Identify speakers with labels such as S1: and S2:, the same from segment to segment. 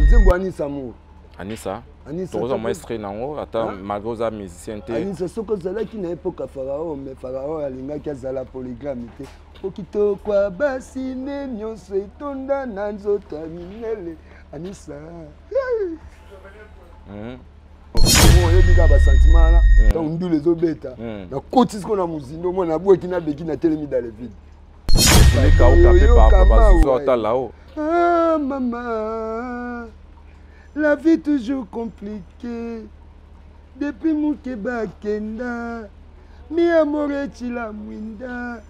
S1: Nzembo Anisa Amour.
S2: Anisa. Anisa. Toza mwa extrait nango ata malgré oza musicien te.
S1: Anisa soki ozalaki na epoka Pharaon mais Pharaon alingaki azala polygame te. Okitokwa basi nde nyonso etonda na nzoto ya minele. Anisa. Oyebi kaka basentiment wana ntango ndula ezobeta nakoti siko na mozindo mwana nabwaki nabeki natelemi dans le vide. Ah, maman, la vie toujours compliquée. Depuis Mukeba Kenda, mi amore chila mwinda.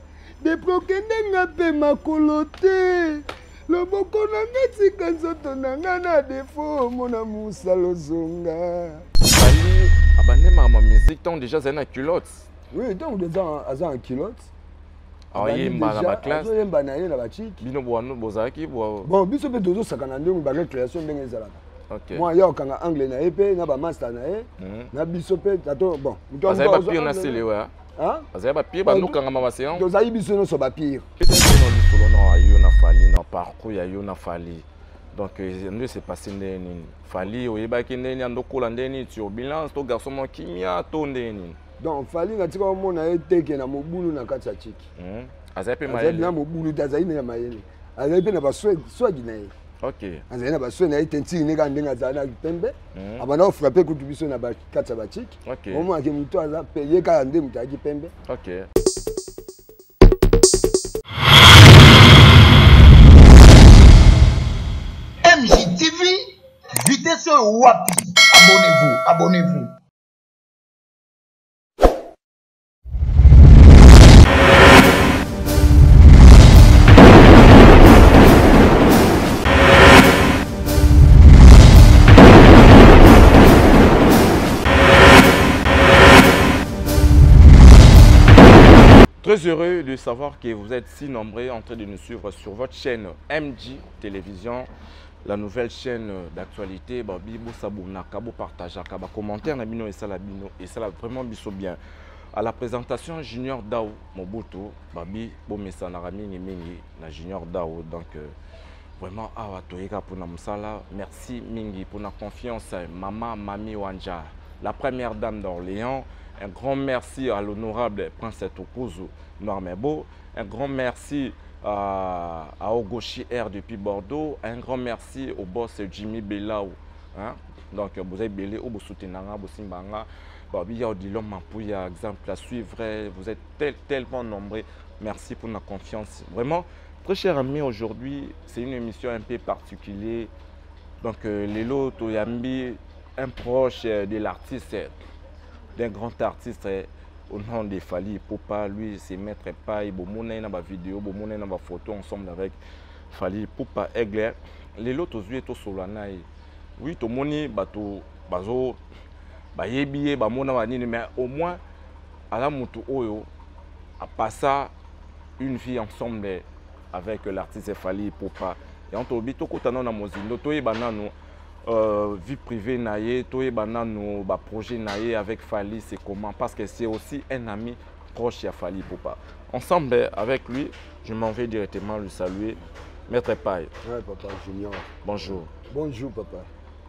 S1: Depuis okende nga mpe makolo te. Loboko na nga tika nzoto na nga na defo omona mosala ozonga.
S2: Fally abandi makambo ya musique ntango déjà azali na culotte.
S1: Oui, ntango déjà aza en culotte.
S2: Ayemba na baclasse.
S1: Azoyemba na ye na bachiki.
S2: Bino bozalaki
S1: bon biso mpe tozosakana ndenge ba récréation ndenge ezalaka. Mwa ye akanga angle na ye mpe na bamaster na ye na biso mpe tato bon.
S2: Bazali bapire na sele oyo. Bazali bapire bandokangama baséance.
S1: Tozali biso nyonso bapire.
S2: Peut-être lisolo na yo na Fally na parcours ya yo na Fally. Donc nde s'est passé ndenge nini? Fally oyebaki ndenge nini andokola ndenge nini turbulence to garçon moko kimia to ndenge nini?
S1: Donc Fally natika omona ye teke na mobulu na kati ya chiki.
S2: Azali mpe mayele.
S1: Azali na mobulu te, azali na mayele. Azali mpe na baswagi na ye. Azali na baswagi na ye tentiri ne kaka ndenge azali na pembe. Abanda kofrape kutu biso na kati ya bachiki. Omonake moto aza pe ye kaka nde moto ayaki pembe.
S3: MJTV, vitesse wapi? Abonnez-vous, abonnez-vous.
S2: Très heureux de savoir que vous êtes si nombreux en train de nous suivre sur votre chaîne MJ Télévision, la nouvelle chaîne d'actualité. Babi bosabonaka, bopartageaka, ba commentaire na bino esala bino esala vraiment biso bien. À la présentation Junior Dao Mobutu, babi bomesanaka mingi mingi na Junior Dao. Donc vraiment awa toyeka pona mosala. Merci mingi pour la confiance maman Mami Wanja, la première dame d'Orléans. Un grand merci à l'honorable Prince Tokuzu Noirmebo. Un grand merci à Ogoshi Air depuis Bordeaux. Un grand merci au boss Jimmy Belaou. Hein? Donc, vous avez belé, vous soutenez, vous simbanga. Babi Odilon Mampouya, exemple à suivre. Vous êtes tellement nombreux. Merci pour la confiance. Vraiment, très cher ami, aujourd'hui, c'est une émission un peu particulière. Donc, Lelo Toyambi, un proche de l'artiste, d'un grand artiste au nom de Fally Ipupa, lui, c'est Maître Paille, bon, on a vidéo, bon, on a photo ensemble avec Fally Ipupa Aigle. Lelo tozui to solana. Oui, to moni bato bazo bayebi ba mona ba nini, mais au moins ala mutu oyo a passa une vie ensemble avec l'artiste Fally Ipupa. Et on tobi to kotana na mozindo to yeba nanu vie privée na ye, to yeba nanu ba projet na ye avec Fally, c'est comment? Parce que c'est aussi un ami proche ya Fally Ipupa. Ensemble avec lui, je m'en vais directement le saluer. Maître Paille.
S1: Ouais, papa Junior.
S2: Bonjour.
S1: Bonjour papa.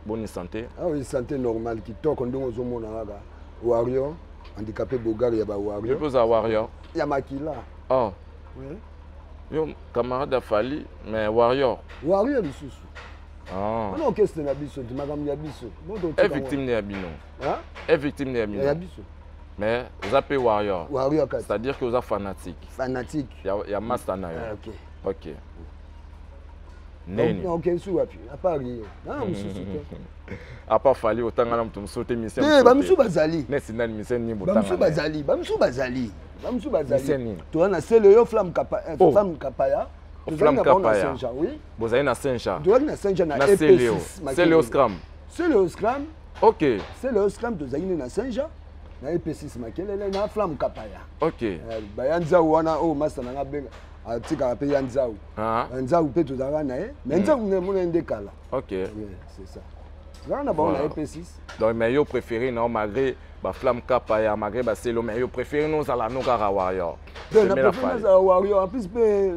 S2: Bonne santé.
S1: Ah oui, santé normale qui toque ndongo zo mona kaka. Warrior, handicapé Bogari ya ba warrior.
S2: Je pose à warrior.
S1: Ya makila.
S2: Oh.
S1: Oui.
S2: Yo camarade ya Fally, mais warrior.
S1: Warrior lisusu.
S2: Ah.
S1: Non, orchestre na biso, di makambo ya biso. Bon, donc,
S2: Est victime ya bino.
S1: Hein?
S2: Est victime ya bino.
S1: Ya biso.
S2: Mais vous appelez warrior.
S1: Warrior kati.
S2: C'est-à-dire que vous êtes fanatique.
S1: Fanatique.
S2: Ya, ya master na yo.
S1: Ah, ok.
S2: Ok. Neni.
S1: Non, ok, sous wapi. À part rien. Non, mususu te.
S2: À part Fally otanga na mutu mususu te mission.
S1: Eh, ba mususu bazali.
S2: Nesi nani mission ni
S1: Ba
S2: botanga.
S1: mususu bazali, ba mususu bazali. Ba mususu bazali.
S2: Mission nini?
S1: Toza na sele yo Flamme Kapa,
S2: Oh.
S1: Flamme Kapaya.
S2: Oh, Flamme
S1: Tozali na bango na
S2: Kapaya.
S1: Saint-Jean, oui.
S2: Bozali na Saint-Jean.
S1: Tozali na Saint-Jean na
S2: Na
S1: EP6
S2: Céléo.
S1: Makelele.
S2: Céléo Scram.
S1: Céléo Scram.
S2: Ok.
S1: Céléo Scram tozali na Saint-Jean. Na EP6 Makelele na Flamme Kapaya.
S2: Ok.
S1: Ba ya Nzau wana oyo master na nga benga. Atikaka pe ya Nzau.
S2: Ah.
S1: Ya Nzau pe tozalaka na ye. Mais Nzau ne mona nde kala.
S2: Ok.
S1: Yeah, c'est ça. Tozalaka na bango na
S2: Voilà.
S1: EP6.
S2: Donc mais yo préféré non malgré ba Flamme Kapaya malgré ba Céléo, mais yo préféré non zala no kaka warrior.
S1: Donc, na
S2: Pembela
S1: préféré
S2: Fally.
S1: nazala warrior. En plus pe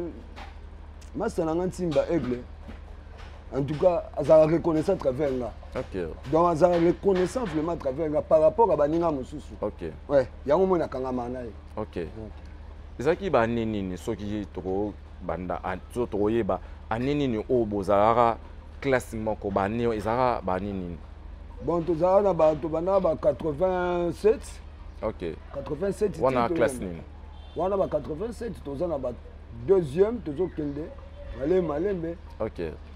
S1: master na nga Ntimba Aigle. En tout cas, azala reconnaissant à travers nga. Donc azala reconnaissant vraiment à travers nga par rapport à baninga mosusu. Ouais, yango mona kangama na ye.
S2: Ok. Ezalaki baannée nini, soki tokobanda so tokoyeba année nini oyo bozalaka classe moko, baannée ezalaka baannée nini?
S1: Bon, tozalaka na ba tobanda ba 87. 87.
S2: Wana classe nini?
S1: Wana ba 87, toza na ba deuxième, tozokende malembe malembe.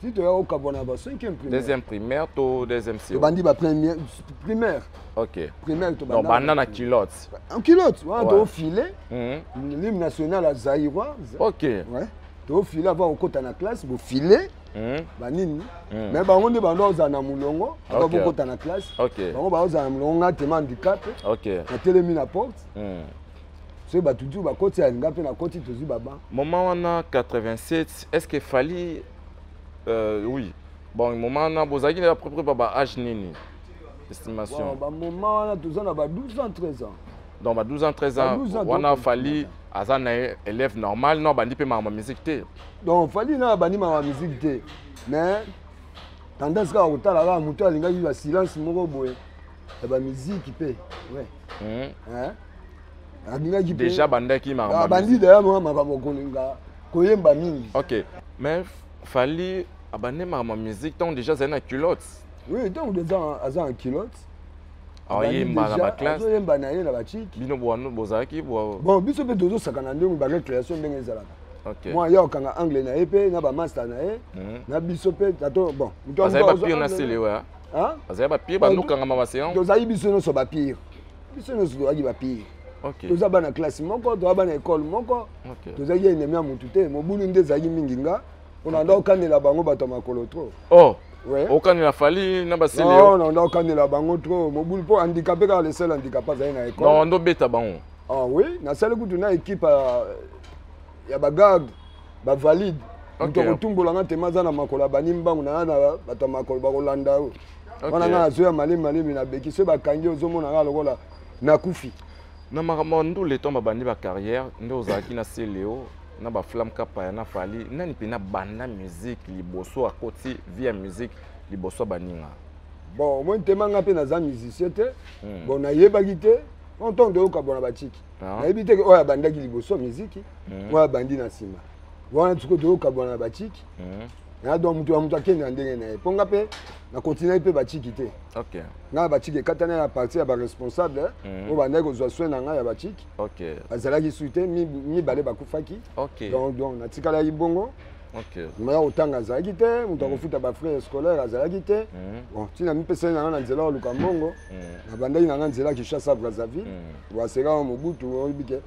S1: Si toya kokabwana ba cinquième primaire.
S2: Deuxième primaire to deuxième CO?
S1: Tobandi ba première primaire. Primaire.
S2: Donc banda na culotte.
S1: En culotte wana, tofile l'hymne national ya Zaïrois. Ouais, tofile avant okota na classe, bofile banini, mais bango nde bando ozala na molongo avant bokota na classe. Bango baozala na molongo, nga tema handicap, natelemi na porte. Soki bato tu bakoti ya nga mpe nakoti, tozwi baba.
S2: Moment wana 87, est ce que Fally, oui, bon, moment wana bozalaki na à peu près ba âge nini, estimation?
S1: Bon, bamoment wana toza na ba 12 ans, 13 ans.
S2: Donc ba 12 ans, 13 ans.
S1: Ba 12 ans.
S2: Wana Fally aza na ye élève normal, non, bandi mpe makambo musique te?
S1: Donc Fally na abandi makambo musique te, mais tendance kaka kotala kaka moto alingaki basilence moko boye ya bamiziki mpe, ouais. Hein? Alingaki mpe.
S2: Déjà bandaki makambo ya
S1: bandi
S2: musique.
S1: Deya mwa makambo kolinga koyemba mingi.
S2: Ok, mais Fally abandi makambo ya musique ntango déjà azali na culotte?
S1: Oui, ntango déjà aza en culotte.
S2: Aoyemba na baclasse?
S1: Azoyemba na ye na bachiki.
S2: Bino bwano bozalaki bwa?
S1: Bon, biso mpe tozosaka na ndenge barécréation ndenge ezalaka. Mwa ya okanga angle na ye mpe na bamaster na ye na biso mpe tato, bon, moto
S2: Bazali
S1: azo
S2: bapire na
S1: angle
S2: sele wa.
S1: Hein?
S2: Bazali bapire, bandokangama baséance.
S1: Tozali biso nyonso bapire, biso nyonso tozalaki bapire. Toza bana classe moko, toza bana école moko. Tozalaki ennemi ya motu te. Mobulu nde ezalaki mingi, nga mpona nda okanela bango bato ya makolo trop.
S2: Oh.
S1: Ouais.
S2: Okanela Fally na basele?
S1: Non, non, nda okanela bango trop, mobulu, mpo handicapé kaka, le seul handicapé azali na école.
S2: Non, ndobeta bango?
S1: Ah oui, nasali kutu na équipe ya bagarde bavalide. Moto akotumbolanga tema aza na makolo, abandi mbangu na nga na bato ya makolo bakolanda yo. Wana nga nazoya malemi malemi, nabeki soki bakangi, ozomona nga lokola nakufi.
S2: Na makambo ya ndule, ntango babandi bacarrière nde ozalaki na Celeo na baflamme Kapaya na Fally, nani mpena banda musique liboso, akoti vie ya musique liboso ya baninga?
S1: Bon, omoi ntema nga mpe naza musicien te. Bon, nayebaki te ntango toyoka bona batiki. Nayebi te oyo abandaki liboso ya miziki, oyo abandi na nsima. Wana sikoyo toyoka bona na batiki. Ya donc moto ya moto akende na ndenge na ye, mpo nga mpe nakontinuaki mpe batiki te. Ngai na batiki ekatani na partie ya baresponsable oyo bandaki kozwa soin na ngai ya batiki. Bazalaki su te, mibale bakufaki. Donc natikalaki bongo. Maya kotanga azalaki te, moto akofuta bafrais scolaire azalaki te. Bon, ntina mipesani na ngai na nzela oluka mbongo, nabandaki na ngai nzela Kinshasa Brazzaville. Waseka wa Mobutu, oyebi ke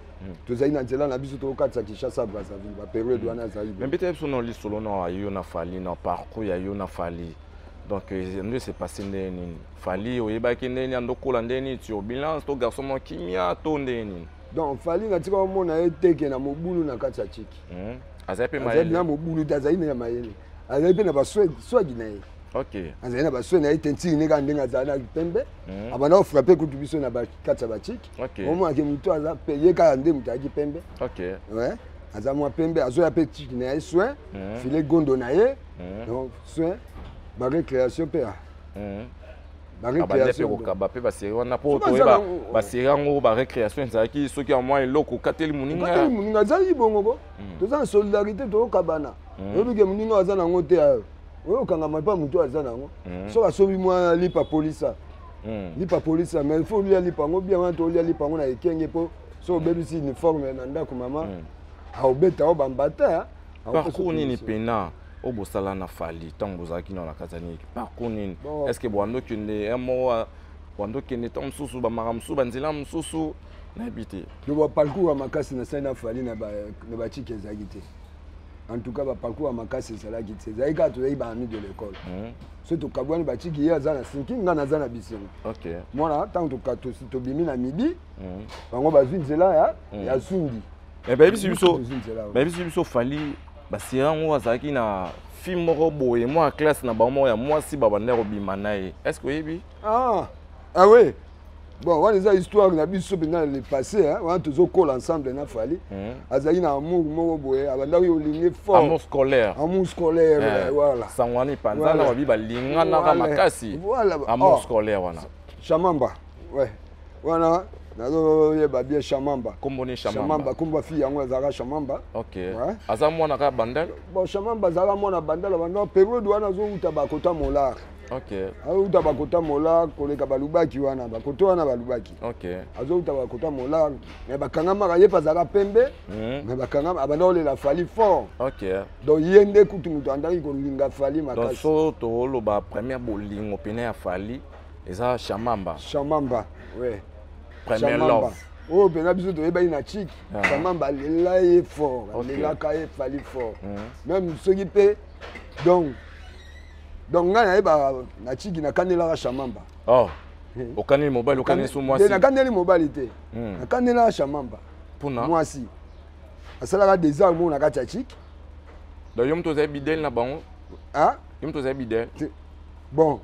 S1: tozali na nzela na biso tokokatisa Kinshasa Brazzaville, bapériode wana azali.
S2: Mais mbete biso na lisolo na yo na Fally, na parcours ya yo na Fally. Donc nde s'est passé ndenge nini? Fally oyebaki ndenge nini, andokola ndenge nini, turbulence to garçon moko kimia to ndenge nini?
S1: Donc Fally natika omona ye teke na mobulu na kati ya chiki.
S2: Azali mpe
S1: azali
S2: mayele.
S1: Na mobulu te, azali na mayele, azali mpe na baswagi na ye. Azali na baswe na ye, tentire ne kaka ndenge azali na pembe. Abanda kofrappe kutu biso na kati ya bachiki. Omonake moto aza pe ye kaka nde moto ayaki pembe. Ouais, aza mwa pembe, azoya mpe tiki na ye soin, file gondo na ye. Donc soin barécréation mpe ah.
S2: Abandi mpe
S1: Barécréation.
S2: kokaba mpe basérie wana mpo
S1: Soki
S2: toyeba
S1: aza
S2: basérie yango, barécréation ezalaki soki ya mwa eloko okateli
S1: okateli
S2: moninga.
S1: Moninga azalaki bongo ko toza na solidarité, tokokabana. Oyebi ke moninga aza nango te, ayo oyo okangama mpa moto aza nango. Soki asombi mwa lipa polisa, lipa polisa, mais il faut olia lipa yango bien. Wana tolia lipa yango na ekenge, mpo so obebisi uniforme na ndako, mama aobeta o bambata.
S2: Parcours nini mpena oyo bosala na Fally ntango bozalaki nao na kati ya nini? Parcours nini?
S1: Bon.
S2: Est ce que bwando okende moko, bwando okende ntango mosusu bamakambo mosusu, banzela mosusu, nayebi te?
S1: No, baparcours ya makasi nasali na Fally na batiki ezalaki te. En tout cas, baparcours ya makasi ezalaki te, ezalaki kaka tozalaki baami de l'école. So tokabwani batiki, ye aza na sinki, ngai naza na bisengo. Mwana ntango tobimi na midi, bango bazwi nzela ya zungi.
S2: Eh, bayebisi biso
S1: Tozwi nzela oyo.
S2: Bayebisi biso Fally basérie yango azalaki na fille moko boye, mwa classe na bango moko ya mwasi, babanda kobima na ye. Est ce que oyebi?
S1: Ah, ah oui. Bon, wana eza histoire na biso mpenza le passé, hein. Wana tozokola ensemble na Fally. Azalaki na amour moko boye, abandaki olingi fort.
S2: Amour scolaire.
S1: Amour scolaire. Voilà.
S2: Sango wana epanzana, babi balinganaka makasi.
S1: Voilà.
S2: Amour
S1: Oh.
S2: scolaire wana.
S1: Shamamba, ouais, wana nazoyeba bien Shamamba.
S2: Kombo ni Shamamba?
S1: Shamamba, kombo fille yango azalaka Shamamba. Ouais.
S2: Aza mwana kaka Bandal?
S1: Bon, Shamamba azalaka mwana Bandal. Banda période wana azowuta bakota Molar. Azowuta bakota Molar, koleka balubaki wana, bakoto wana balubaki. Azowuta bakota Molar, mais bakangamaka ye mpe azalaka pembe. Mais bakangama, abanda kolela Fally fort. Donc ye nde kutu moto andaki kolinga Fally
S2: Donc
S1: makasi.
S2: So toloba première bolingo pene ya Fally eza Shamamba?
S1: Shamamba, ouais.
S2: Premier
S1: Shamamba.
S2: love.
S1: Oyo mpenza biso toyebaki na chik. Shamamba alela ye fort. Alelaka ye Fally fort. Même soki mpe donc ngai nayeba na chiki nakandelaka Shamamba.
S2: Oh, okaneli mobali, okaneli so
S1: Te,
S2: mwasi?
S1: Nakandeli mobali te. Nakandelaka Shamamba.
S2: Mpona?
S1: Mwasi asalaka désert moko na kati ya chiki.
S2: Donc yo moto ozali bidele na bango?
S1: Ah?
S2: Yo moto ozali bidele?
S1: Te. Bon,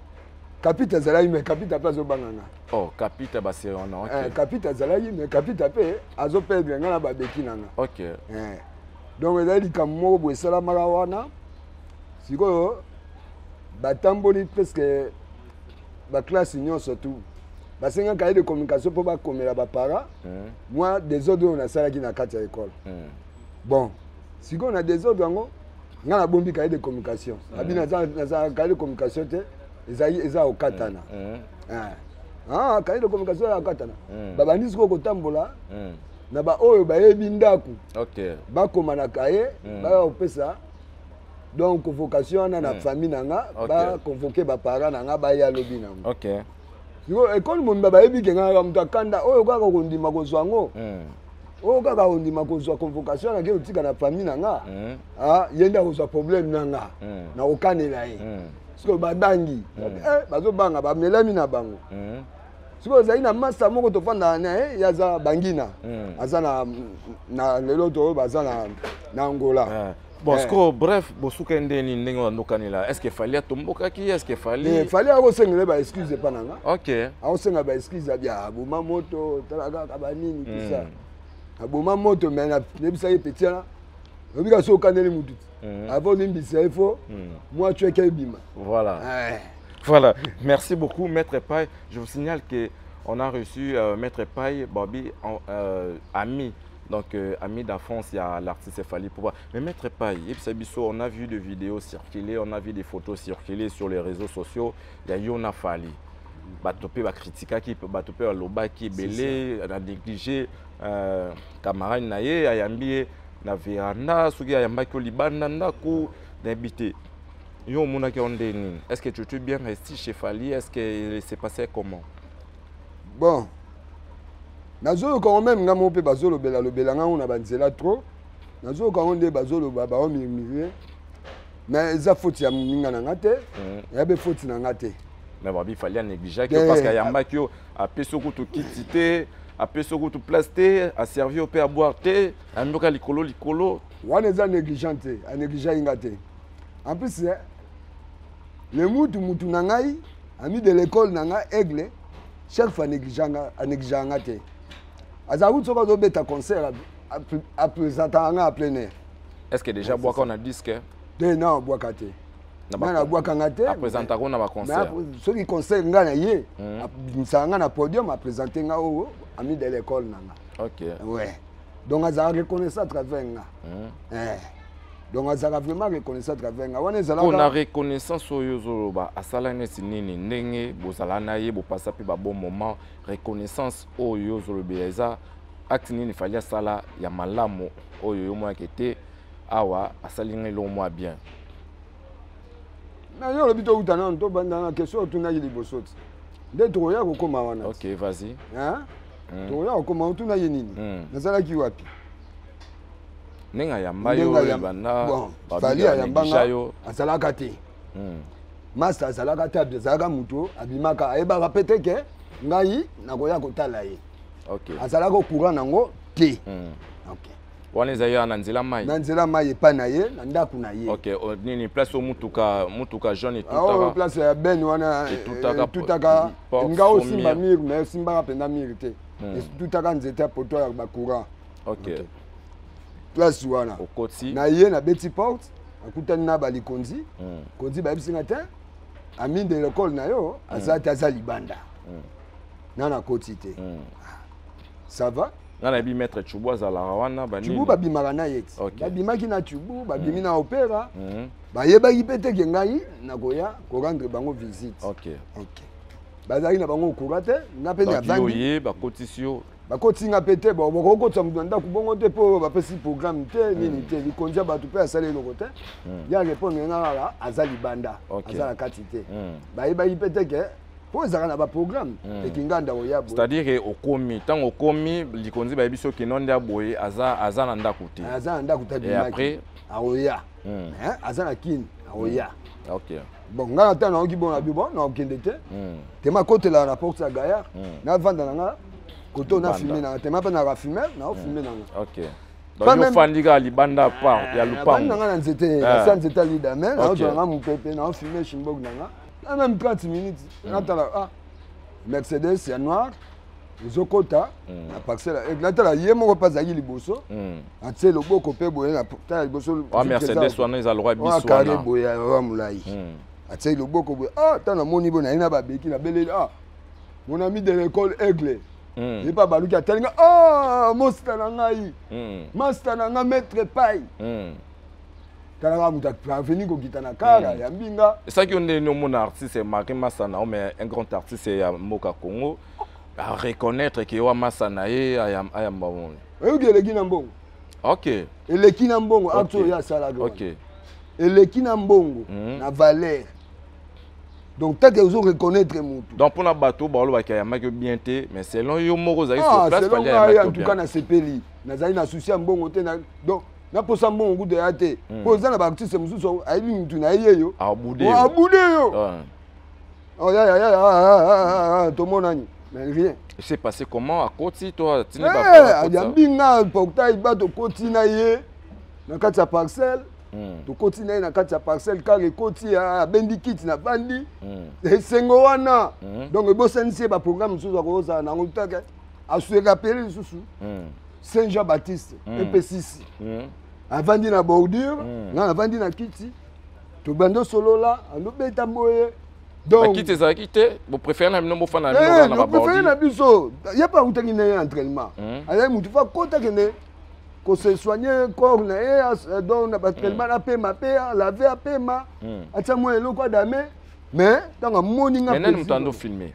S1: Kapita azalaki, mais Kapita mpe azobanga nga.
S2: Oh, Kapita basere wana, ok.
S1: Kapita azalaki, mais Kapita mpe azoperdre nga na babeki na nga. Donc ezali likambo moko boye esalamaka wana. Sikoyo batamboli presque baclasse nyonso tu, basengaka cahier de communication mpo bakomela baparent mwa désordre oyo nasalaki na kati ya ekole. Bon, sikoyo na désordre yango, nga nabombi cahier de communication. Abi naza cahier de communication te, ezali eza kokatana. Ah, cahier de communication ya kokatana. Babandi sikoyo kotambola na baoyo bayebi ndako, bakoma na cahier, baya kopesa donc convocation wana na famille na nga. Baconvoke baparent na nga, baya lobi nango. Sikoyo ekole mobimba bayebi ke ngaka moto akanda oyo kaka kondima kozwa yango, oyo kaka kondima kozwa convocation, nake kotika na famille na nga. Ah, ye nde akozwa problème na nga na kokanela ye. Sikoyo babangi. Bazobanga, bamelami na bango. Sikoyo ozali na masa moko tofandaka na ye, ye aza bangina. Aza na lelo to oyo baza na Angola.
S2: Bon, sikoyo bref, bosuka ndeni ndenge bandokanela? Est ce que Fally atombokaki? Est ce que Fally
S1: Fally akosengela baexcuse epa na nga. Akosenga baexcuse, abi aboma moto, tala kaka banini, tout ça, aboma moto. Mais nayebisaki petit wana, oyebi kasi okaneli mutu ti avant olimbisa ye, fo mwa cweke ebima.
S2: Voilà. Voilà, merci beaucoup, Maître Paille. Je vous signale que on a reçu Maître Paille, Bobby, ami, donc ami d'enfance, il y a l'artiste Fally Ipupa. Mais Maître Paille, yebisa biso, on a vu des vidéos circuler, on a vu des photos circuler sur les réseaux sociaux. Il y a yo na Fally. Bato pe bakritikaki, bato pe balobaki ebele, na négligé camarade na ye, ayambi ye na veranda, soki ayambaki yo libanda ndako, nayebi te. Yo omonaki yango nde nini? Est-ce que tu étais bien resté chez Fally? Est-ce que s'est passé comment?
S1: Bon, nazoyoka yango même nga moko mpe bazolobela lobela ngango na banzela trop. Nazoyoka yango nde bazoloba, baomurmure, mais eza faute ya moninga na nga te. Eya mpe faute na nga te.
S2: Mais babi Fally anégligeaki yo parce que ayambaki yo, apesi yo kutu kiti te, apesi yo kutu place te, aservi yo mpe aboire te, ayambi yo kaka likolo likolo.
S1: Wana eza négligent te, anégligeaki nga te. En plus, le mutu na ngai, ami de l'école na ngai Aigle, chaque fois anégligeaka nga te. Azala kutu soki azobeta concert, apresentaka nga en plein air.
S2: Est ce que déjà bwaka na disque?
S1: Te, na abwaka te. Nga nabwaka nga te.
S2: Apresentaka na baconcert?
S1: Soki concert nga na ye, abimisaka nga na podium, apresente nga oyo ami de l'école na nga. Ouais, donc azalaka reconnaissant à travers nga. Donc azalaka vraiment reconnaissant à travers nga wana.
S2: Mpo na
S1: Ezalaka
S2: reconnaissance oyo ozoloba, asala neti nini? Ndenge bozala na ye, bopasa mpe babon moment, reconnaissance oyo ozolobela eza acte nini Fally asala ya malamu oyo yo monaki te awa asali ngai eloko mwa bien?
S1: Na yo olobi touta nano, tobanda na question otunaki liboso ti nde tokoya kokóma wana.
S2: Ok, vas-y.
S1: Hein? Tokoya kokóma. Otunaki nini? Nazalaki wapi?
S2: Ndenge ayamba yo.
S1: Ndenge
S2: Ebanda.
S1: Bon,
S2: babi
S1: Fally ayambanga
S2: anégligea yo.
S1: Azalaka te. Master azalaka te, azalaka moto abimaka, ayebaka pe te ke ngai nakoya kotala ye. Azalaka au courant nango te. Ok.
S2: Wana ezali na nzela mai.
S1: Na nzela mai epai na ye, na ndako na ye.
S2: Ok, nini place oyo mutuka, mutuka jaune etutaka?
S1: Ah, place ya ben wana etutaka nga osimba mur, mais osimbaka mpenza mur te. Etutaka nzete ya poto ya bacourant.
S2: Ok.
S1: Place wana.
S2: Okoti.
S1: Na ye nabeti porte, akutani na balikonzi. Konzi bayebisi nga te, ami de l'école na yo aza te, aza libanda. Nga nakoti te. Ça va?
S2: Nga nayebi maître Chubu azalaka wana, banini.
S1: Chubu babimaka na ye ti. Babimaki na Chubu, babimi na opéra. Bayebaki mpe te ke ngai nakoya korendre bango visite. Ok. Bazalaki na bango okura te, nga mpe navandi.
S2: Ye bakotisi yo.
S1: Bakotisi nga mpe te, bon bakokotisa moto na ndako bongo te mpo bapesi programme te, nini te, likonzi ya bato mpe asali eloko te. Ya répondre nga kaka aza libanda, aza na kati te. Bayebaki mpe te ke mpo ezalaka na baprogramme ekinganda oya boye.
S2: C'est-à-dire que okomi, ntango okomi, likonzi bayebi soki no nde aboye aza na ndako te.
S1: Aza na ndako te, abimaki. Aoya. Aza na kini, aoya. Bon, nga ata naoki bon na bi bon, naokende te. Tema kotelaka na porte ya gaillard, navanda na nga koto na filme na nga, tema mpe na filme, na filme na nga.
S2: Donc yo fandi kaka libanda part ya lupango.
S1: Navandi na nga na nzete, na nzete ya lida, mais naozwa na nga mopepe, nao filme shimbok na nga. Na même 30 minutes, natala ah Mercedes ya noir ezokota na parcelle, natala ye moko mpe azalaki liboso, atie loboko mpe boye na tala liboso.
S2: Mercedes wana eza lokwa biso
S1: wana boye ya molai, atie loboko boye, ah tala namoni boye naye na babeki nabeleli, ah mon ami de l'école Aigle. Ye mpe abaluki atali nga, ah mosta na ngai, master na nga maître Pai. Talaka moto aveni kokita na kara ya mbinga.
S2: Esaki yo ndenge omona artiste Marie Masana, mais un grand artiste ya mboka Congo à reconnaître que wa masa na ye ayamba moni.
S1: Oyoki eleki na mbongo. Eleki na mbongo, acte oyo asalaka. Eleki na mbongo, na valeur. Donc tant que ozo reconnaître mutu.
S2: Donc mpona bato balobaki ayambaki bien te, mais selon yo moko ozali sur place,
S1: selon ngai en tout cas nasepeli, nazali na souci ya mbongo te, donc naposa mbongo kutu ya te. Po eza na baartiste mosusu ayebi mutu na ye yo.
S2: Abude
S1: yo. Abude yo. Oh ya ya ya tomonani. Mais rien.
S2: C'est passé comment à Koti toi
S1: tini ba ayambi nga portail ba to koti na ye na kati ya parcelle. Tokoti na ye na kati ya parcelle car ekoti abendi kiti na bandi. Esengo wana. Donc ebosanisi ye ba programme mosusu akozala nango taka asue rappeler lisusu. Saint Jean Baptiste EP6. Avandi na bordure, nga avandi na kiti. Tobando solola, andobeta mboye.
S2: Donc kiti ezalaki te, bo préférer na bino bofanda na bino na ba
S1: bordure. Na biso, ye pa utaki na ye entraînement. Azali mutu fa kota kende ko se soigner corps na ye, donc na ba entraînement na pema pe, laver apema, atia mwa eloko adame, mais ntango amoni nga
S2: Mais nani mutu ando filmer?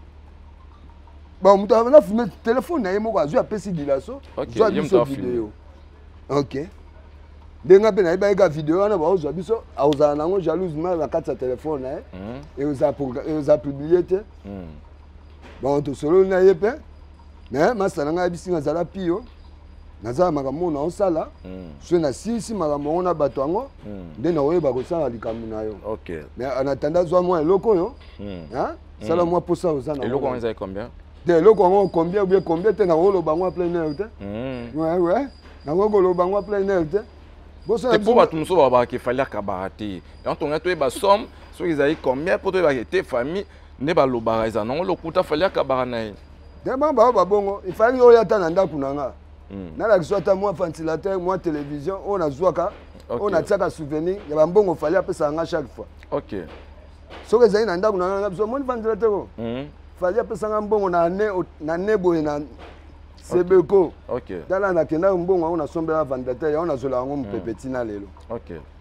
S1: Bon, mutu ando filmer téléphone na ye moko azwi apesi dilaso, zwa biso vidéo. Ok. Ndenge mpe nayebaki ka video wana baozwa biso, akozala nango jalousement na kati ya telefone na ye, ekozala publie te. Bon, tosololi na ye mpe, mais masa na ngai ayebisi nga azala pio, nazala makambo oyo naosala, soki nasilisi makambo yango na bato yango nde nakoyeba kosala likambo na yo. Mais en attendant zwa mwa eloko oyo, sala mwa posa oza na
S2: eloko yango ezali combien?
S1: Te, eloko yango combien ou bien combien te, nakoloba yango plein air te. Ouais, ouais. Nakoloba yango plein air te.
S2: Te mpo bato mosusu balobaka efali akabaka te, yango tongai toyeba somme soki ezali combien mpo toyebaka ete famille nde balobaka eza nango lokuta, fali akabaka na ye.
S1: Te, bango bao babongo efali oyo ata na ndako na nga nalakisi ata mwa ventilateur, mwa télévision oyo nazwaka, oyo natiaka souvenir ya bambongo fali apesaka nga chaque fois. Soki ezali na ndako na nga biso omoni ventilateur oyo fali apesanga mbongo na ne boye na Sebeko. Tala nakendaki mbongo yango nasombela ventilateur yango nazola yango mopepe ntina lelo.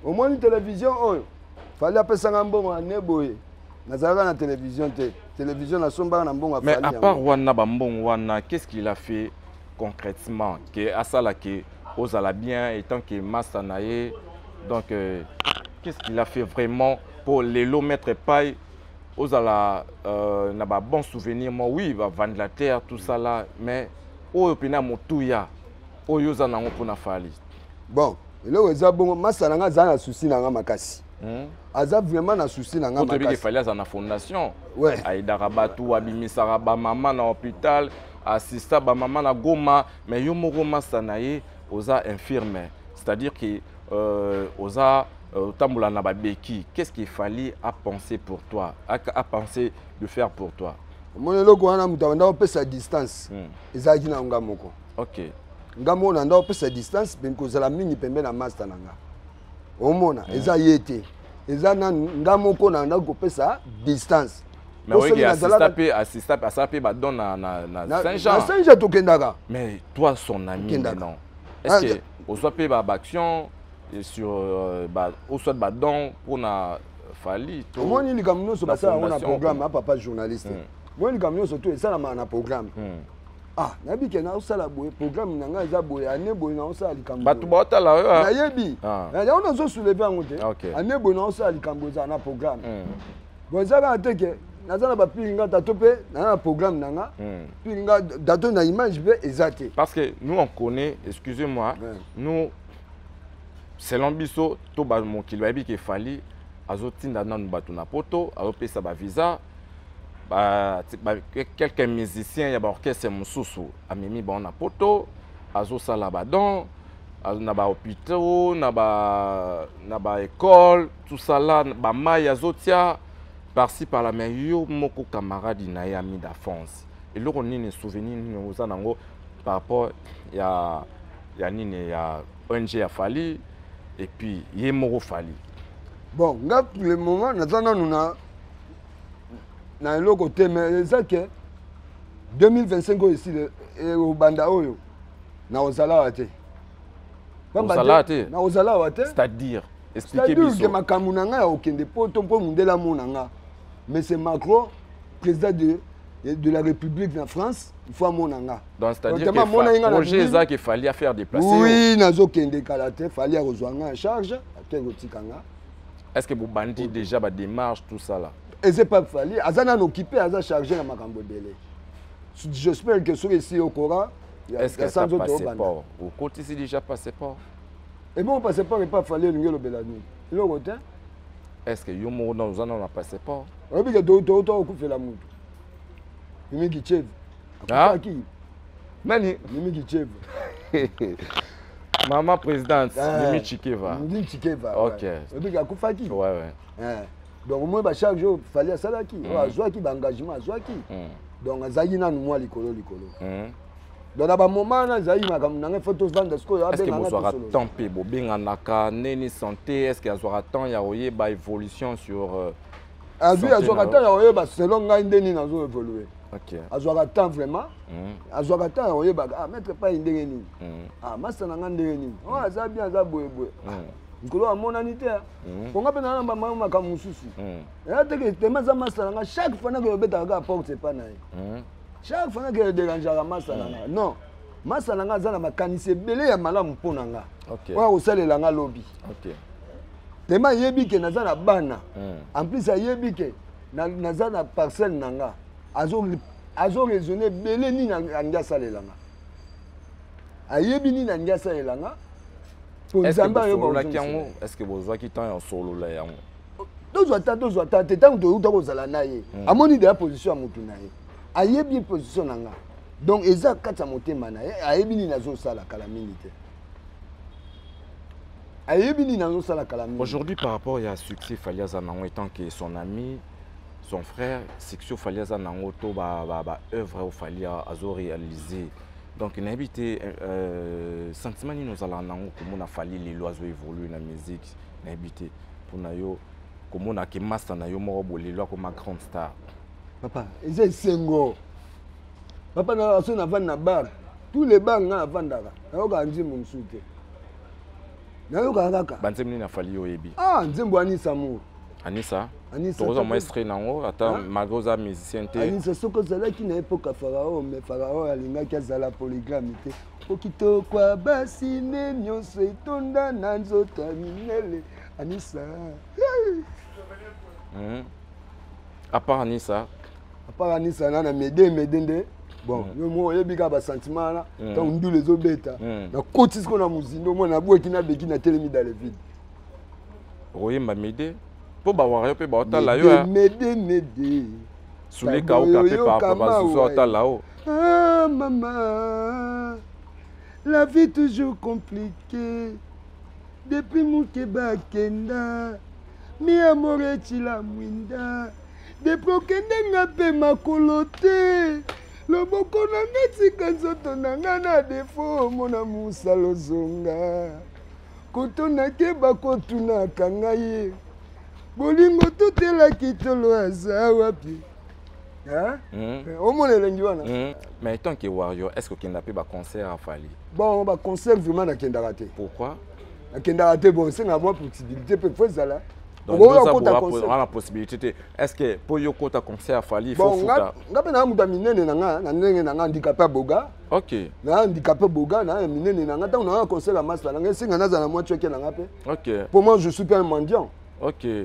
S1: Omoni télévision oyo fali apesanga mbongo na ne boye, nazalaka na télévision te, télévision nasombaka na mbongo.
S2: Mais à part wana bambongo wana, qu'est-ce qu'il a fait concrètement ke asala ke ozala bien étant que master na ye? Donc qu'est-ce qu'il a fait vraiment pour lelo maître Pai ozala na ba bon souvenir? Moi oui, ba ventilateur tout ça là, mais oyo pena motuya oyo oza nango mpona Fally?
S1: Bon, eloko eza bongo, masa na nga aza na souci na nga makasi. Aza vraiment na souci na nga
S2: makasi. Fally aza na fondation, aidaka bato, abimisaka bamama na hôpital, assista bamama na Goma, mais yo moko masa na ye Oza infirme, c'est-à-dire que oza otambola na babeki. Qu'est-ce qu'il fallait à penser pour toi, à penser de faire pour toi?
S1: Omoni eloko wana, moto abanda kopesa distance ezalaki na nga moko. Nga moko na nda kopesa distance mpe kozala mingi pembe na master na nga. Omona, eza ye te, eza nanu nga moko na nda kopesa distance.
S2: Mais oyebi, assista mpe, assista asala mpe badon na Saint-Jean.
S1: Na Saint-Jean tokendaka.
S2: Mais toi, son ami maintenant, est-ce que ozwa mpe baaction sur ou soit badon mpona Fally?
S1: Omoni, likambo nyonso basala yango na programme. A papa journaliste, omoni, likambo nyonso to esalamaka na programme. Ah, nayebi ke naosala boye, programme na ngai eza boye, ane boye naosala likambo.
S2: Bato baotala oyo.
S1: Nayebi yango, nazosoulever yango te. Ane boye naosala likambo, ezala na programme. Bon, eza kaka te ke naza na bapili nga tato mpe naza na programme na nga pili nga dato na image mpe eza te.
S2: Parce que nous, on connaît, excusez-moi, nous, selon biso to bamokili bayebi ke Fally azotinda nanu bato na Poto, azopesa bavisa quelques musiciens ya baorchestre mosusu, amemi bango na Poto, azosala badon na bahôpitaux, na baécole, tout ça là, bamai azotia par-ci par-là. Mais yo moko, camarade na ye, ami d'enfance, eloko nini, souvenir nini oza nango par rapport ya nini, ya ONG ya Fally et puis ye moko Fally?
S1: Bon, nga pour le moment naza nanu na eloko te, mais eza ke 2025 oyo esili, obanda oyo, nakozala awa te.
S2: Ozala te?
S1: Nakozala awa te.
S2: C'est-à-dire, expliquez.
S1: C'est-à-dire ke
S2: biso.
S1: Makambo na ngai ya kokende Poto mpo mondele amona nga, mais c'est Macron, président de la République na France, il faut amona nga.
S2: Donc c'est-à-dire que projet eza ke Fally à faire déplacer?
S1: Oui, nazokende kala te. Fally akozwa nga en charge, ake kotika nga.
S2: Est-ce que bobandi déjà badémarche, tout ça là?
S1: Eza pas Fally, aza nano occupé, aza chargé na makambo ebele. J'espère que soki esi okora.
S2: Est-ce que ça, passeport, okotisi déjà passeport?
S1: Ebongo passeport epa Fally elingi elobela nini? Eloko te.
S2: Est-ce que yo moko nano oza nano na passeport?
S1: Oyebi ke touta okufela mutu, Mimi Kicheve akufaki.
S2: Nani?
S1: Mimi Kicheve.
S2: Mama présidente Mimi Chikeva.
S1: Mimi Chikeva. Oyebi ke akufaki. Donc omoi bacharge oyo Fally asalaki, oyo azwaki, baengagement azwaki, donc azalaki nanu mwa likolo likolo. Donc na bamoment wana ezalaki makambo na ngai, faut tovanda sikoyo.
S2: Est ce que bozwaka temps mpe bobenganaka neni santé? Est ce que azwaka temps ya koyeba évolution sur
S1: Azwi, azwaka temps ya koyeba selon ngai nde nini nazo évolue. Azwaka temps vraiment, azwaka temps ya koyebaka: ah, maître pai ndenge nini, ah, masa na ngai ndenge nini, oyo aza bien, aza boyeboye, mikolo amonani te. Konga mpe naa na makambo mosusu eya teke tema aza masa na ngai. Chaque fois nake obetaka kaka porte epa na ye, chaque fois nake dérangeaka masa na ngai. Non, masa na ngai aza na makanisi ebele ya malamu mpo na nga, oyo akosalela nga lobi. Tema ayebi ke naza na bana, en plus ayebi ke naza na parcelle na nga, azoraisonner ebele nini alingi asalela nga, ayebi nini alingi asalela nga.
S2: Po Nzambe ayosololaki yango? Est ce que bozwaki temps ya osolola yango?
S1: Tozwa ta, tozwa ta te. Ntango toyuta kozala na ye, amoni deya position ya motu na ye, ayebi position na nga. Donc eza kati ya motema na ye, ayebi nini azosala kala mingi te, ayebi nini azosala kala mingi.
S2: Aujourd'hui, par rapport ya succès Fally aza nango, étant que son ami, son frère, succès Fally aza nango to baœuvre oyo Fally azoréaliser, donc nayebi te sentiment nini ozalaka nango komona Fally lelo azoévolue na musique. Nayebi te, mpona yo, komona ke master na yo moko boye lelo akoma grande star?
S1: Papa, eza esengo. Papa, na so navandi na bar, tous les bar nga navandaka, nayokaka nzembo mosusu te, nayokaka kaka.
S2: Banzembo nini afali yo oyebi?
S1: Ah, nzembo Anisa Mour.
S2: Anisa, tokozwa mwa extrait nango ata, malgré oza musicien te.
S1: Anisa, soki ozalaki na epoka Farao, mais Farao alingaki azala polygame te. Okitokwa basi nde nyonso etonda na nzoto ya minele. Anisa.
S2: À part Anisa?
S1: À part Anisa, na mede mede nde. Bon, yo mo oyebi kaka basentiment wana. Ntango ndula ezobeta, nakoti sikoyo na mozindo, mwana nabweki, nabeki, natelemi dans le vide.
S2: Okoyemba mede mpo bawara yo mpe baotala yo.
S1: Mede mede.
S2: Suleka oka mpe basusu otala o.
S1: Ah, mama. La vie toujours compliquée. Depuis Mukeba akenda, mi amor etila mwinda. Depuis okende nga mpe makolo te. Loboko na nga tika nzoto na nga na defo mona mosala ozonga. Kotonake bakotunaka ngai. Bolingo totelaki tolo aza wapi? Hein? Omona elengi wana.
S2: Mais tant que warrior, est-ce que okenda mpe baconcert ya Fally?
S1: Bon, baconcert vraiment nakendaka te.
S2: Pourquoi?
S1: Nakendaka te, bon, esenga mwa possibilité mpe fo ezala.
S2: Wana possibilité te. Est-ce que mpo yo kota concert ya Fally, faut futa?
S1: Nga mpe naa moto ya minene na nga, na ndenge na nga handicapé boga. Na handicapé boga, na ya minene na nga, ntango na nga concert ya master na nga, esenga nazala mwa tshweke na nga mpe. Pour moi, je suis pas un mendiant.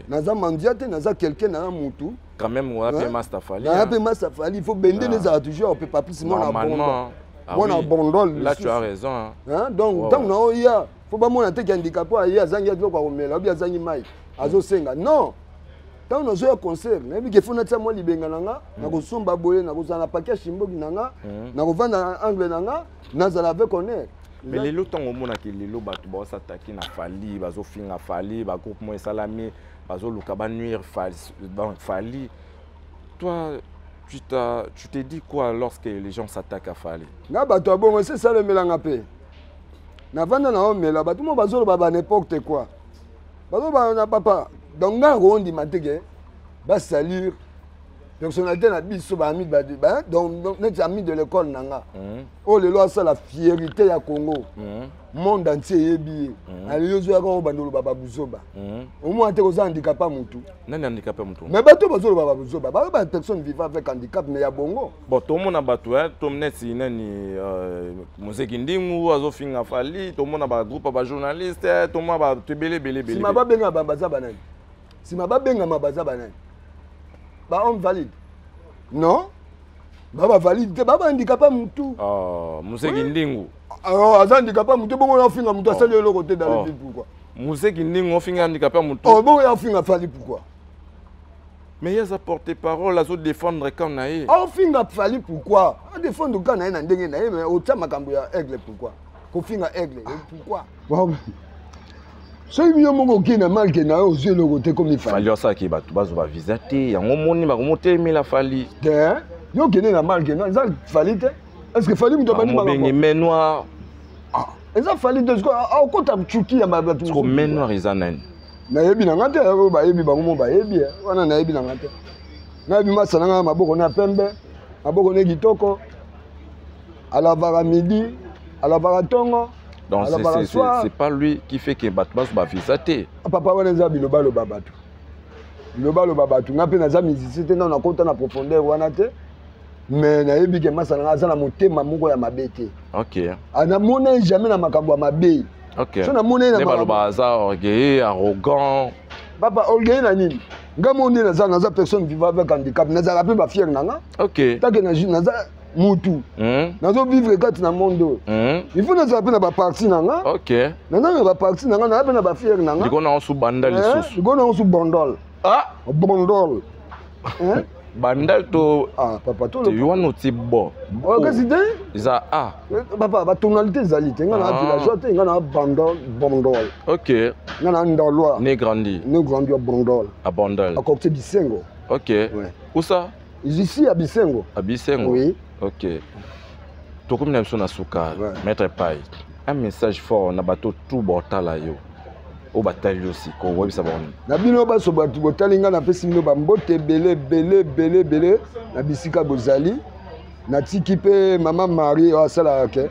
S1: Naza mendiant te, naza quelqu'un na mutu.
S2: Quand même, on a fait Master Fally.
S1: On a fait Master Fally, il faut bender les arts toujours, on peut pas plus mon abondant. Mon abondant.
S2: Là, tu as raison.
S1: Hein? Donc, tant que il y a, faut pas mon attaque handicapé, il y a zangi biloko komela, ou zangi mai, azo senga. Non. Tant que nous avons concert, mais qu'il faut natia moi libenga nanga, na kosomba boye, na kozala paquet chimboki nanga, na kovanda angle nanga, nazala avec honneur.
S2: Mais lelo ntango omonaki lelo bato baosataki na Fally, bazofinga Fally, bagroupe mo esalami, bazoluka banuire Fally, toi tu t'es dit quoi lorsque les gens s'attaquent à Fally?
S1: Nga bato ya bongo se salemelanga mpe navanda na omela bato mo bazoloba ba n'importe quoi, bazoloba na papa. Donc nga nakondima te ke basalir personnalité na biso, baami, donc neti ami de l'école na nga oyo lelo asala fierté ya Congo, monde entier eyebi ye. Ale yo ozoyaka oyo bandoloba babuzoba, omona te koza handicapé mutu.
S2: Nani handicapé mutu?
S1: Mais bato bazoloba babuzoba, bayo ba personne vivant avec handicap, mais ya bongo.
S2: Bon, tomona bato to neti nani, Mozeki Ndingu azofinga Fally, tomona bagroupe ya bajournaliste, tomona bato ebele ebele ebele.
S1: Nsima babengama baza banani? Nsima babengama baza banani? Ba homme valide? Non, ba bavalide te, ba bahandicapé mutu.
S2: Mozeki Ndingu
S1: Aza handicapé mutu, bongo nafinga mutu asali eloko te dans le ville, pourquoi?
S2: Mozeki Ndingu ofinga handicapé mutu?
S1: Oh, bongo yafinga Fally pourquoi?
S2: Mais ye aza porte parole, azodéfendre camp na ye.
S1: Aofinga Fally pourquoi? Adéfendre camp na ye na ndenge na ye, mais otia makambo ya Aigle pourquoi? Kofinga Aigle pourquoi? Soki yo moko okei na malke na yo, ozwi eloko te komi
S2: Fally asalaki bato bazwa bavisa te, yango moni bakomotelemela Fally.
S1: Te, yo okende na malke na eza Fally te. Est ce que Fally moto abandi?
S2: Mobengi main noire.
S1: Eza Fally te, akota cuki ya bato.
S2: Main noire eza nani?
S1: Nayebi na nga te. Oyo bayebi bango mo bayebi wana, nayebi na nga te. Nayebi masa na nga, maboko na pembe, maboko ne kitoko, alavaka midi, alavaka ntongo.
S2: Donc c'est pas lui qui fait que bato bazwa bavisa te?
S1: Papa, wana eza bilobaloba bato, bilobaloba bato. Nga mpe naza musicien te, nano nakota na profondeur wana te, mais nayebi ke masa na nga aza na motema moko ya mabe te. Namona ye jamais na makambo ya mabe. So namona ye
S2: na baloba aza orgueilleux, arrogant.
S1: Papa, orgueilleux na nini? Nga mo nde naza personne vivant avec handicap, nazalaka mpe bafiere na nga. Take naza mutu, nazovivre kati na monde oyo, il faut nazala mpe na baparti na nga. Naza na baparti na nga, naza mpe na bafiere na nga.
S2: Likolo nango su Bandal lisusu.
S1: Likolo nango su Bandol. Bandol.
S2: Bandal to.
S1: Ah papa, to
S2: wana oti bo.
S1: Kasi te.
S2: Eza a.
S1: Papa, batonalité ezali te. Nga na villageois te, nga na Bandol, Bandol. Nga na Ndalwa.
S2: Né grandi.
S1: Né grandi à Bandol.
S2: À Bandol.
S1: À côté Bisengo.
S2: Ouais. Où ça?
S1: Ici à Bisengo.
S2: À Bisengo.
S1: Oui.
S2: Ok, tokomi na biso na suka. Maître Pai, un message fort na bato tout botala yo, oyo batali yo sikoyo, oyebisa bango.
S1: Na bino baso bato botali ngai, napesi bino bambote ebele ebele ebele ebele na bisika bozali. Natiki mpe mama Marie oyo asalaka ke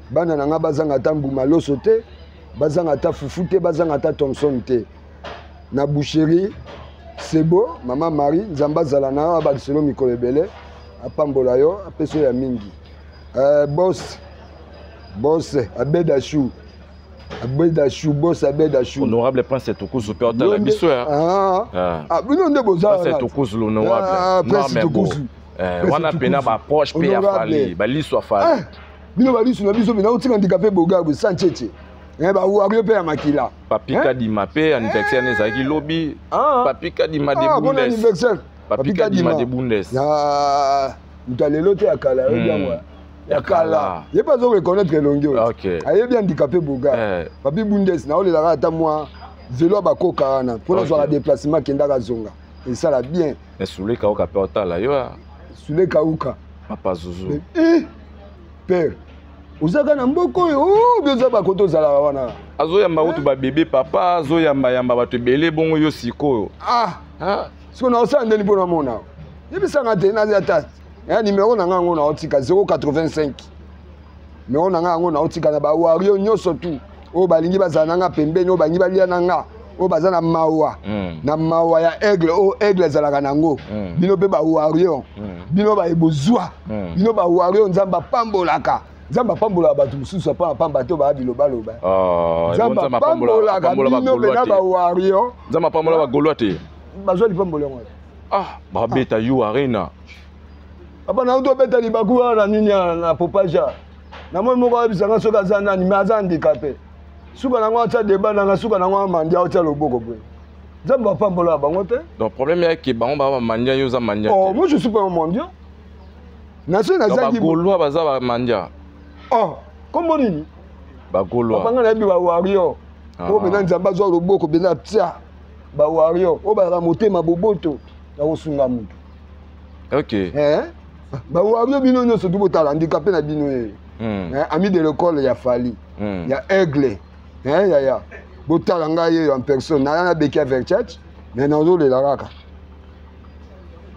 S1: bana na ngai bazanga ata mbuma loso te, bazanga ata fufu te, bazanga ata Thomson te na boucherie Sebo. Mama Marie, Nzambe azala na yo, abakiselo mikolo ebele, apambola yo, apesi yo ya mingi. Boss, boss Abed Achou, Abed Achou, boss Abed Achou.
S2: Honorable Prince Tukuzu mpe otala biso ya.
S1: Ah, bino nde boza.
S2: Prince Tukuzu, l'honorable.
S1: Prince Tukuzu.
S2: Wana pena baproche mpe ya Fally, baliso ya Fally.
S1: Bino baliso na biso, bina otika handicapé bogabu sans cheche, bawario mpe ya makila.
S2: Papi Kadima mpe anniversaire ne ezalaki lobi. Papi Kadima de
S1: Bon
S2: Bundes.
S1: anniversaire.
S2: Papi Kadima de Bundes.
S1: Moto alelo te ya kala, oyebi yango. Ya kala. Ye mpe azo reconnaître elongi oyo. Ayebi handicapé Bogar. Papi Bundes naolelaka ata mwa velo ya bakoka wana mpo nazwaka déplacement, akendaka zonga, esala bien.
S2: Mais Sule Kauka mpe otala yo.
S1: Sule Kauka.
S2: Papa Zuzu.
S1: Père, ozaka na mboka oyo obi oza bakoto ozalaka wana.
S2: Azoyamba kutu babebe, papa azoyambayamba bato ebele bongo, yo sikoyo.
S1: Ah, sikoyo naosala ndeni mpo namona yebisanga te, naza ata ya numéro na nga yango naotika 085, numéro na nga yango naotika na bawario nyonso tu oyo balingi bazala na nga pembeni, oyo balingi balia na nga, oyo baza na mawa na mawa ya Aigle, oyo Aigle ezalaka nango. Bino mpe bawario, bino bayebozwa, bino bawario, Nzambe apambolaka. Nzambe apambolaka bato mosusu apamba te, baya bilobaloba. Nzambe apambolaka bino mpena bawario.
S2: Nzambe apambola bagaulois te.
S1: Bazwa lipambolo yango.
S2: Ah, babeta U Arena.
S1: Papa, na tobeta libaku wana na nini na Popaja, namoni moko ayebisanga soki aza nani, me aza handicapé. Suka nango atya deba nanga, suka nango amandi, aotya loboko boye. Nzambe apambola bango te.
S2: Donc problème yake bango baa bamandia, yo oza mandia.
S1: Oh, moi je suis pas un mendiant. Naso nazangi.
S2: Bagaulois baza bamandia.
S1: Oh, kombo nini?
S2: Bagaulois.
S1: Papa, nga nayebi bawario oyo mpena Nzambe azwa loboko mpena tia bawario oyo bazalaka motema boboto ya kosunga motu. Bawario, bino nyonso tu botala handicapé na bino ye, ami de l'école ya Fally, ya Aigle, yaya, botala ngai yeyo en personne, naya nabeki ya Verchurch, mais nazolela kaka.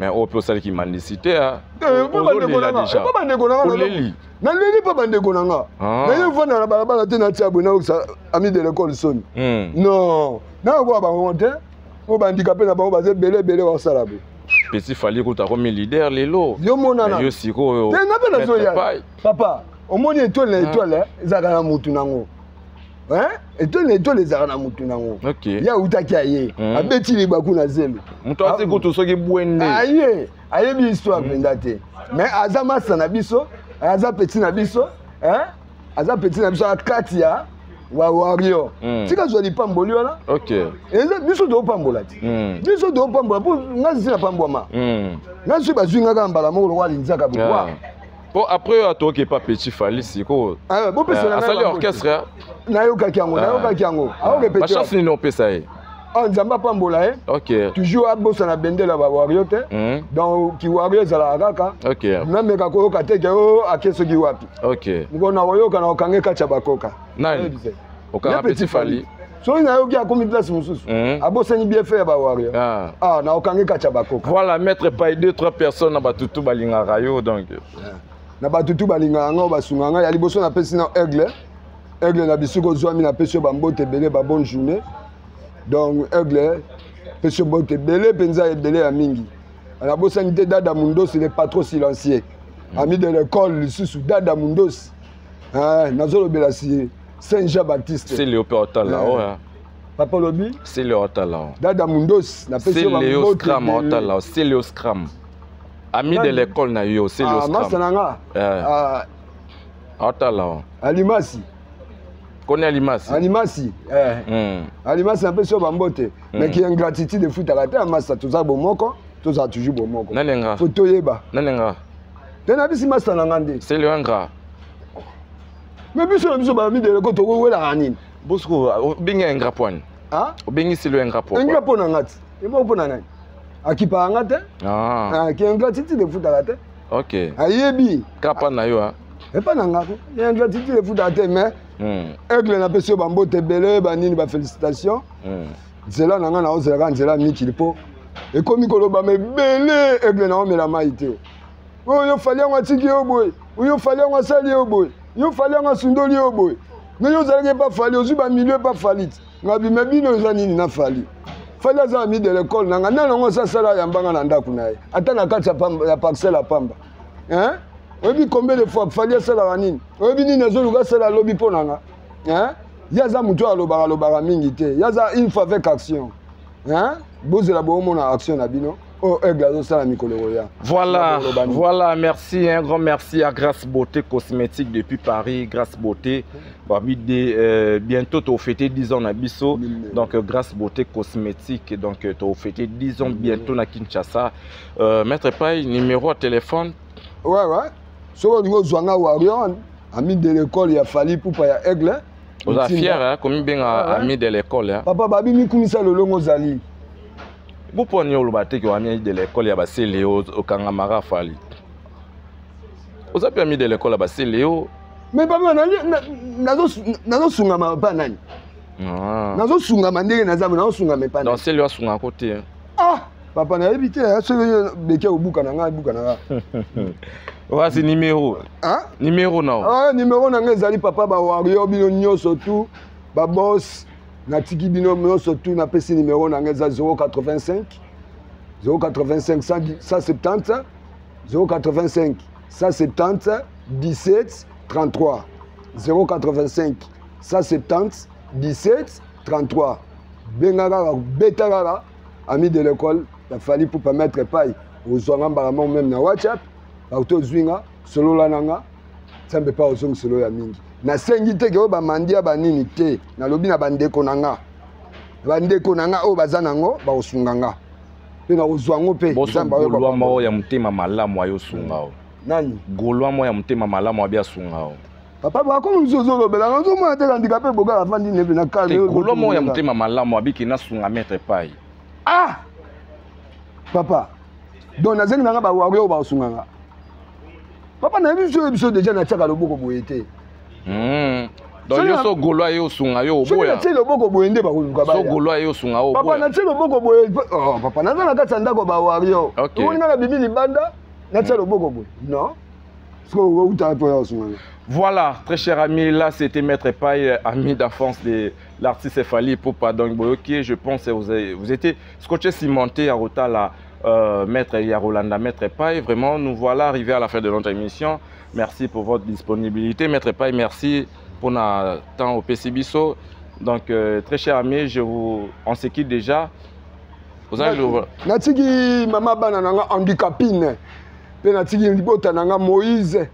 S2: Mais oyo mpe osalaki mendicité.
S1: Mpo bandeko na nga naleli, mpo bandeko na nga naye vanda na balabala te, natia boye, naokisa ami de l'école soni. Non, nakokoka bango te, oyo bahandicapé na bango baza ebele ebele, basala boye.
S2: Petit Fally kuta akomi leader lelo.
S1: Yo monana.
S2: Yo sikoyo.
S1: Te, nga mpe nazoya, papa. Omoni, étoile na étoile ezalaka na mutu nango. Étoile na étoile ezalaka na mutu nango. Ye autaki, aye abeti libaku na zelo.
S2: Moto ati kutu soki bwende.
S1: Aye ayebi histoire mpenza te, mais aza masa na biso, aza petit na biso, aza petit na biso akati ya wawario. Tika zwa lipamboli wana. Eza biso toopambola te, biso toopambola mpo nga sisi napambwama. Nga soki bazwi nga kaka mbala moko lokola linzaka bokwa.
S2: Po après oyo atoki pa petit Fally sikoyo.
S1: Bopesela.
S2: Asali orchestre.
S1: Nayokaki yango, nayokaki yango.
S2: Bachance nini opesa ye?
S1: Ah, Nzambe apambola ye. Toujours abosana bendela bawario te. Donc kiwario ezalaka kaka. Nameka koyoka te ke o ake soki wapi. Mokolo na koyoka na kokange kati ya bakoka.
S2: Nani okanga? Petit Fally.
S1: Soki nayoki akomi place mosusu, abosani bienfait ya bawario, ah, na okangi kati ya bakoka.
S2: Voilà, maître Pai, deux trois personnes na batutu balingaka yo, donc.
S1: Na batutu balingaka nga, oyo basungaka nga, ya liboso napesi na Aigle. Aigle na bisika ozwami, napesi yo bambote ebele, babonne journée. Donc Aigle, pesi yo mbote ebele mpenza, ebele ya mingi. Nabosani te Dada Mundosi, le patron silencieux, ami de l'école. Lisusu Dada Mundosi, nazolobela si Saint Jean Baptiste.
S2: C'est Léo mpe otala oyo.
S1: Papa olobi?
S2: C'est Léo otala.
S1: Dada Mundosi, napesi yo.
S2: Léo Scram otala, c'est Léo Scram, ami de l'école na yo, c'est Léo Scram.
S1: Masa na nga.
S2: Otala.
S1: Alimasi.
S2: Koni Alimasi.
S1: Alimasi, Alimasi, napesi yo bambote. Mais ki ingratitude efutaka te. Amasa, toza bomoko, tozala toujours bomoko.
S2: Nalenga.
S1: Fo toyeba.
S2: Nalenga.
S1: Te, nabisi masa na nga nde.
S2: C'est Léo ingrat.
S1: Mais biso na biso bami de l'école tokowelaka nini?
S2: Bosco obengi ingrat poani? Obengi Selo ingrat po?
S1: Ingrat mpo na nga ti eboko, mpo na nani akipaka nga te. Ki ingratitude efutaka te. Ayebi.
S2: Kapa na yo.
S1: Epa na nga ko ingratitude efutaka te. Mais Aigle, napesi yo bambote ebele, banini, bafélicitation. Nzela na nga naozelaka nzela mikili mpo ekomi kolobama ebele. Aigle, naomela mai te. Oyo Fally yango atiki yo boye, oyo Fally yango asali yo boye, yo Fally yango asundoli yo boye. Me yo ozalaki epa Fally, ozwi bamilio epa Fally ti ngabima. Bino eza nini na Fally? Fally aza ami de l'école na nga. Nani yango asasala yambanga na ndako na ye, ata na kati ya parcelle ya pamba? Oyebi combien de fois Fally asalaka nini? Oyebi nini azoluka asala alobi mpo na nga? Ye aza motu oyo alobaka alobaka mingi te. Ye aza une fois avec action. Bozela, boomona action na bino oyo Aigle azosala mikolo koya.
S2: Voilà, merci, un grand merci à Grâce Beauté Cosmétique depuis Paris. Grâce Beauté, bientôt tu fêté 10 ans na biso. Donc Grâce Beauté Cosmétique, donc tu fêté 10 ans bientôt na Kinshasa. Maître Paye, numéro de téléphone.
S1: Ouais. Soki olingi ozwa nga warrior, ami de l'école ya Fally Ipupa ya Aigle.
S2: Oza fier, hein, komibenga ami de l'école, hein?
S1: Papa, babi mikumisa lolongo ozali.
S2: Boponi oloba te ke ami de l'école ya basele, okangamaka Fally. Oza mpe ami de l'école ya basele o.
S1: Mais papa, nazosungama pa nani? Nazosungama ndenge naza, nazosungama epa.
S2: Donc sele asungaka te?
S1: Ah papa, nayebi te soki beke obuka na ngai, ebuka na ngai.
S2: Wasi numéro, numéro na
S1: Ah, numéro na ngai ezali, papa, bawarrior bino nyonso tu, baboss, natiki bino nyonso tu, napesi numéro na ngai, eza 085 085 170 085 170 17 33, 085 170 17 33. Benga kaka, beta kaka ami de l'école ya Fally Ipupa, Maître Pai, ozwanga mbala moko, même na WhatsApp partout ozwi nga, solola na nga. Nzambe mpe ozongiselo ya mingi. Nasengi te ke oyo bamandi ya banini te. Nalobi na bandeko na nga, bandeko na nga oyo baza nango, bakosunga nga mpe nakozwa yango mpe.
S2: Gaulois moko ya motema malamu ayosunga o.
S1: Nani?
S2: Gaulois moko ya motema malamu abi asunga o.
S1: Papa, bakomi mosusu ozolobelanga, ozomona te kandika mpe bogala afandi nebe na
S2: kale. Gaulois moko ya motema malamu abiki nasunga Maître Pai.
S1: Ah papa, donc nazengi nanga bawarrior oyo bakosunga nga. Papa, nayebi biso, oyo biso déjà natiaka loboko boye te.
S2: Donc yo so gaulois ye osunga yo, oboya?
S1: Natie loboko boye nde bakoluka.
S2: So gaulois ye osunga yo?
S1: Papa, natie loboko boye. Oh, papa, naza na kati ya ndako bawarrior. Omoni nga na bibi libanda, natia loboko boye, non.
S2: Voilà, très cher ami, là c'était Maître Paille, ami d'enfance de l'artiste Fally Ipupa. Donc, ok, je pense que vous étiez scotché, cimenté à Rotala, Maître Yarolanda, Maître Paille. Vraiment, nous voilà arrivés à la fin de notre émission. Merci pour votre disponibilité. Maître Paille, merci pour notre temps au PCBISO. Donc, très cher ami, on se quitte déjà. Vous avez le
S1: Natiki mama bana nanga handicapine, mpe natiki libota nanga Moïse,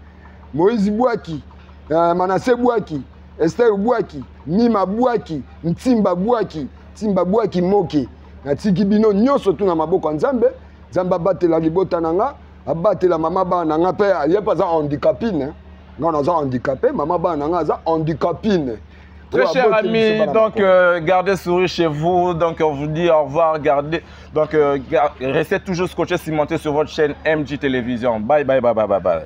S1: Moïse Bwaki, Manase Bwaki, Ester Bwaki, Mima Bwaki, Ntimba Bwaki, Ntimba Bwaki Moke. Natiki bino nyonso tu na maboko ya Nzambe. Nzambe abatela libota na nga, abatela mama bana na nga mpe. Ye mpe aza handicapine, nga naza handicapé, mama bana na nga aza handicapine.
S2: Très cher ami, donc gardez sourire chez vous. Donc on vous dit au revoir. Gardez, donc restez toujours scotché, cimenté sur votre chaîne MJ Télévision. Bye bye bye bye bye bye.